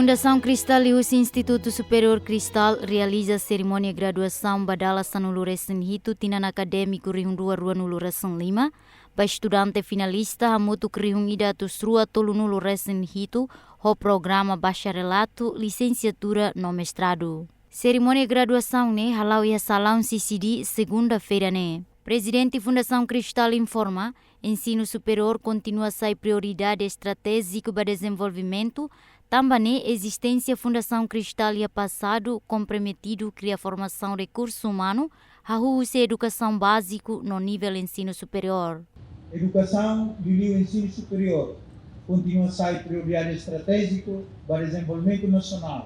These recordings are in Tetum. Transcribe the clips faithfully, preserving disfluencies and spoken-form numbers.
Fundasaun Cristal liuhusi Institutu Superiór Cristal realiza serimónia graduasaun ba dala sanulu-resin-hitu tinan akadémiku rihun rua ruanulu-resin-lima, ba estudante finalista hamutuk rihun ida atus rua tolunulu-resin-hitu, ho programa bacharelatu, lisensiatura no mestradu. Serimónia graduasaun ne'e hala'o iha salaun C C D, segunda-feira ne'e. Prezidente Fundasaun Cristal informa, ensinu superiór kontinua sai prioridade estratéjiku ba dezenvolvimentu, tanba ne'e ezisténsia Fundasaun Cristal iha pasadu komprometidu kria formasaun rekursu umanu, hahú husi edukasaun báziku no nivel ensinu superiór. Edukasaun liuliu ensinu superiór kontinua sai prioridade estratéjiku ba dezenvolvimentu nasionál.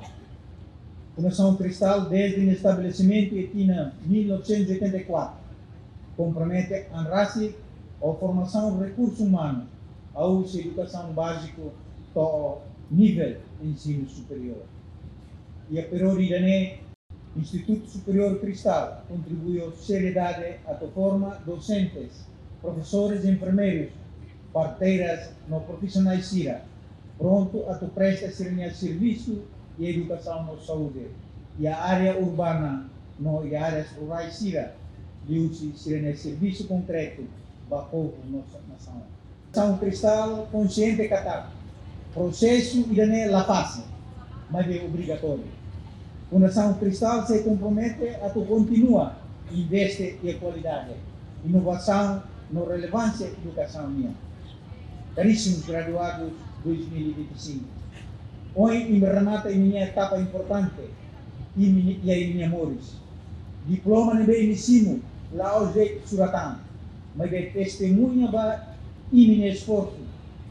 Fundasaun Cristal, dezde nia estabelesimentu iha tinan mil novecentos e oitenta e quatro, kompromete an rasik ho formasaun rekursu umanu, hahú husi edukasaun báziku to'o nivel ensinu superiór. Iha períodu ida-ne'e, Institutu Superiór Cristal kontribui ho seriedade atu forma dosentes, profesores, enfermeirus, parteiras no profisionais sira, prontu atu presta sira-nia servisu iha edukasaun no saúde, iha área urbana no iha áreas rurais sira, liuhusi sira-nia servisu konkretu ba povu no nasaun. Fundasaun Cristal konsiente katak prosesu ida-ne'e la fasil, maibé obrigatóriu. Fundasaun Cristal sei kompromete atu kontinua investe iha kualidade, inovasaun no relevánsia edukasaun nian. Karísimos graduadus dois mil e vinte e cinco, ohin imi remata imi-nia etapa importante iha imi-nia moris. Diploma ne'ebé imi simu la'ós de'it surat an, maibé testemuña ba imi-nia esforsu,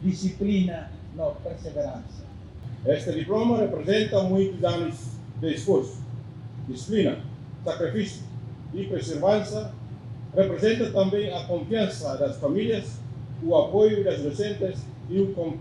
dixiplina no perseveransa. Este diploma representa muitos anos de esforço, disciplina, sacrifício e perseverança. Representa também a confiança das famílias, o apoio das docentes e o com-,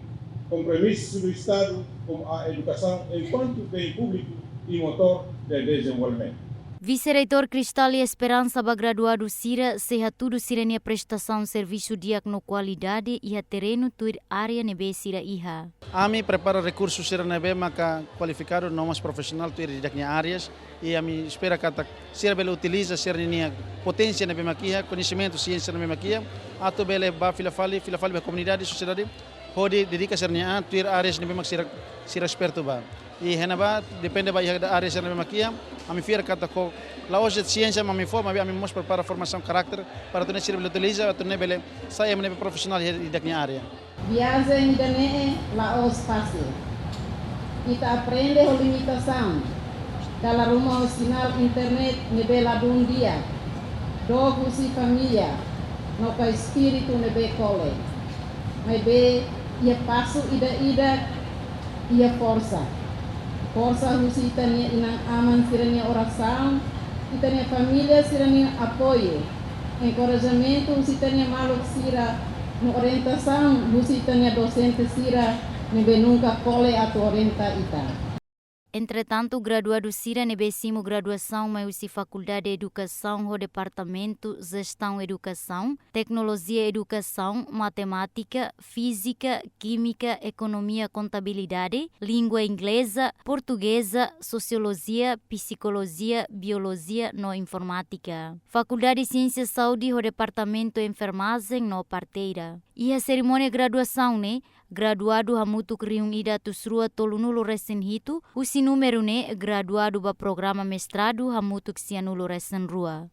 compromisso do Estado com a educação enquanto bem público e motor de desenvolvimento. Vise-Reitór Cristal iha esperansa ba graduadu sira sei hatudu sira-nia prestasaun servisu di'ak no kualidade iha terrenu tuir área ne'ebé sira iha. Ami prepara rekursu sira ne'ebé maka kualifikadu no mós profisionál tuir ida-idak nia áreas. I ami espera katak sira bele utiliza sira-nia poténsia ne'ebé mak iha, koñesimentu, siénsia ne'ebé mak iha, atu bele ba fila fali, fila fali ba komunidade, sosiedade, hodi dedika sira-nia an tuir áreas ne'ebé mak sira, sira espertu ba. I iha ne'ebá, depende ba iha área sira ne'ebé mak iha, ami fiar katak la'ós de'it siénsia mak ami fó, maibé ami mós prepara formasaun karáter, para atu nune'e sira bele utiliza, atu nune'e bele sai ema ne'ebé profisionál iha ida-idak nia área. Viajen ida-ne'e la'ós fasil. Ita aprende ho limitasaun, dala ruma ho sinál internet ne'ebé ladún di'ak, dook husi família, no ka espíritu ne'ebé kole. Maibé, iha pasu ida-idak, iha forsa. Forsa husi ita-nia inan-aman sira-nia orasaun, ita-nia família sira-nia apoiu, enkorajamentu husi ita-nia maluk sira, no orientasaun husi ita-nia dosente sira, ne'ebé nunka kole atu orienta ita. Entretantu, graduadu sira ne'ebé simu graduasaun mai husi Fakuldade Edukasaun ho Departamentu Jestaun Edukasaun, Teknolojia Edukasaun, Matemátika, Fízika, Kímika, Ekonomia, Kontabilidade, Língua Ingleza, Portugeza, Sosiolojia, Psikolojia, Biolojia no Informátika, Fakuldade Siénsia Saúde ho Departamentu Enfermajen no Parteira. Iha serimónia graduasaun ne'e, graduadu hamutuk rihun ida atus rua tolunulu-resin-hitu, husi númeru ne'e graduadu ba programa mestradu hamutuk sianulu-resin-rua.